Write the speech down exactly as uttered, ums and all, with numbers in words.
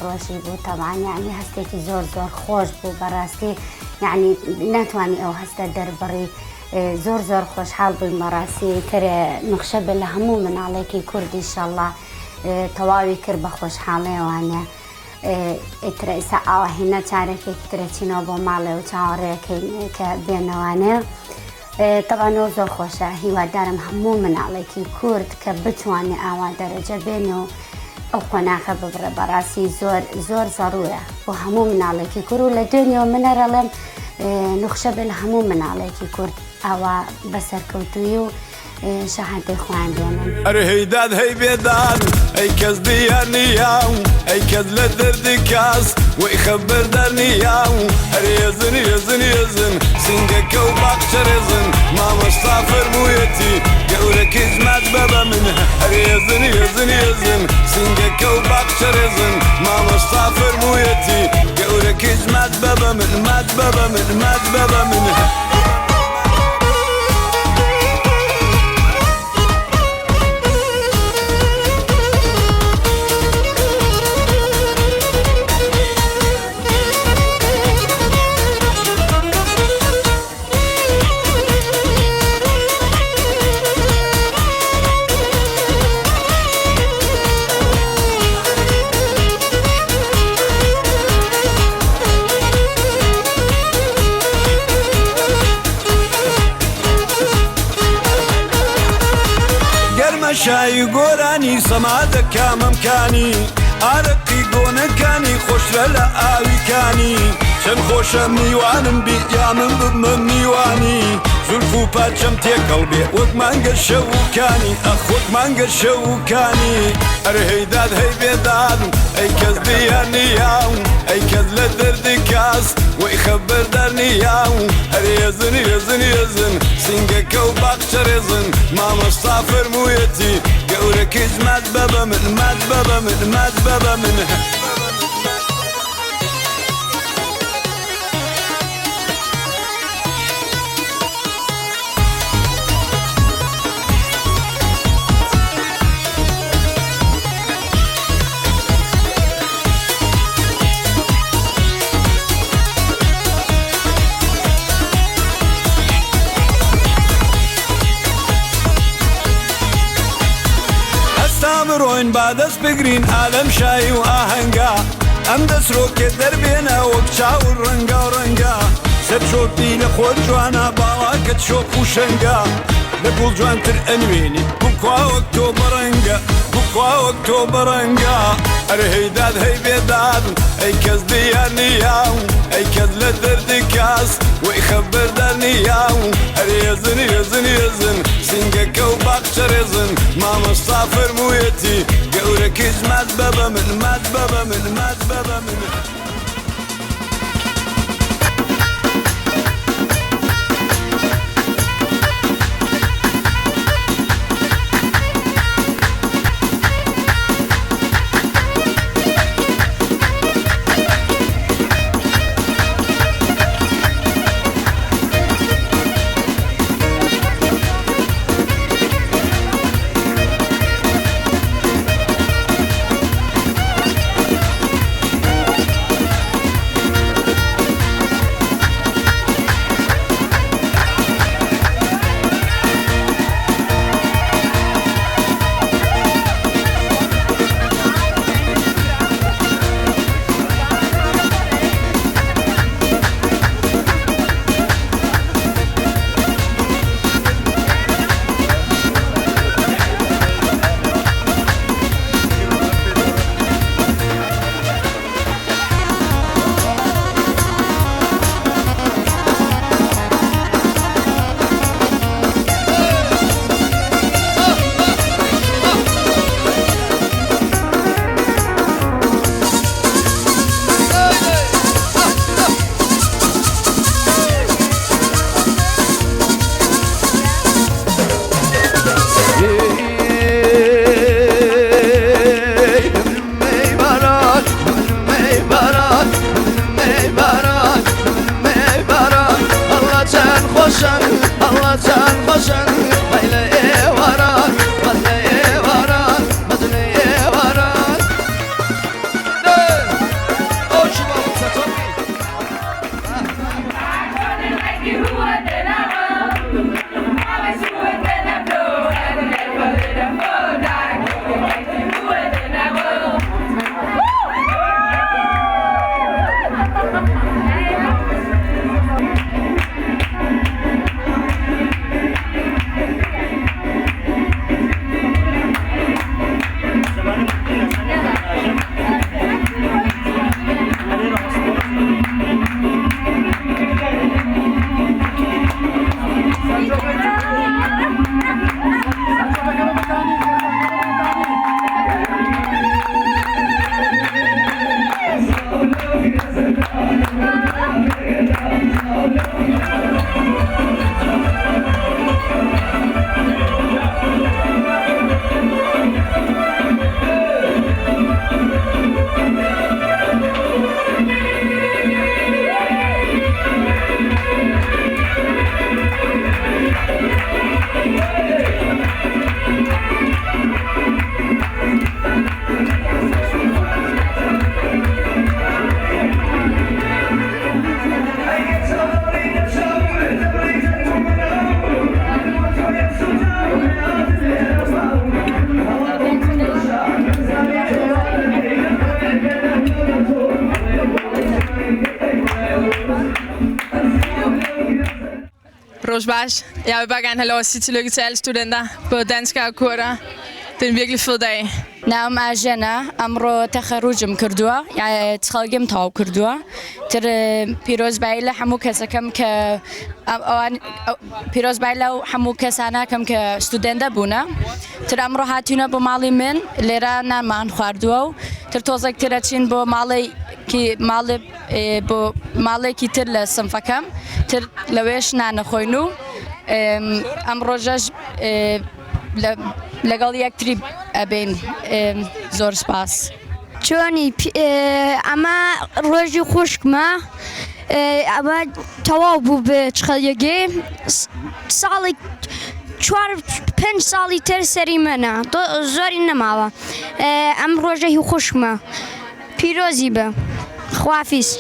Rojî bû, teban, yanî hestêkî zor, zor xweş bû, berastiî, yanî netwanî ew heste derbiڕî. E, zor, zor xweşhal bûm, berastiî. Îtire nûxşe be li hemû minalekî Kurd, înşallah, e, tewawî kir be xweşhalê wan e. E, îtire îsa awa hîna çarekê îtire çîno bo malê û çawarêkê ke bêne wan e. E, teban o zor xweş e. Hîwadar im hemû minalekî Kurd ke bitwanî awa derece bêne û ew qonaxe bibire, berastiî zor, zor zerûr e bo hemû minalekî Kurd û li dûnyo min e re lim, e, nûxşe be li hemû minalekî Kurd awa be serkewtûyî û, e, şehetê xwe bênin. Erê hey dad hey bêdad, ey kes diyar niya, ey kes li derdî kas, wey xeber dar niya. Erê yezin, yezin, yezin, sîngeke û baxçe rêzin, mamosta fermûyetî, gewrekî zmet bebe min. Erê yezin, yezin, yezin, sîngeke û baxçe rêzin, mamosta fermûyetî, gewrekî zmet bebe min, met bebe min, met bebe min. Germe şayî goranî, sema de kamim kanî. Arikî gonekanî, xweşre li awî kanî. Çend xweşe mîwanim bî, ya min bibme mîwanî. Zulf û paçem têkil bê, wek mange şew û kanî. Ex, wek mange şew û kanî. Erê hey dad hey bêdad, ey kes diyar niya, ey kes li derdî kas, wey xeber dar niya. Erê yezin, yezin, yezin, sîngeke û baxçe rêzin, mamosta fermûyetî, gewrekî zmet bebe min, met bebe min, met bebe min. Hesta miroyn ba dest bigrîn alem şayî û ahenga. Em destro ke derbêne wek çaw renga renga. Ser şopî li xwe cwana, bala ke şop û şenga. Li gul cuantir enwênî, bikwa wek to berenge, bikwa wek to berenge. Erê hey dad hey bêdad, ey kes diyar niya, ey kes li derdî kas, wey xeber dar niya. Erê yezin, yezin, yezin, sîngeke û baxçe rêzin, mamosta fermûyetî, gewrekî zmet bebe min, met bebe min, met bebe min. Roj baş. Ya, we bagan hello, City Logitech studenta, bo danska kora. Den virkelig fed dag. Navim Ajena, emro texerrucim kurdua, yani çixalgim taw kurdua. Tir, e, pîrozbayî li hemû kesekem ke, em, ewan, ew, pîrozbayî li hemû kesana kem ke studente bûne. Tir emro hatîne bo malê min, lêra nan man xwarduwa û tir tozek tira çîn bo malê ki malê, e, bo malê ki tir le sinfekem, tir le wêş nane xoynu. Em, em roja ji, e, le, legal yek trî ebên, em, zor spas. Çonî, pi-, e, ema rojî xuşk me, e, ema tewaw bû bi çixeliyegê. S-, salê çar, pênc salî ter serî me ne. Do-, zorî nemawa. E, em rojehî xuşk me. Pîrozî be. Xwafîz.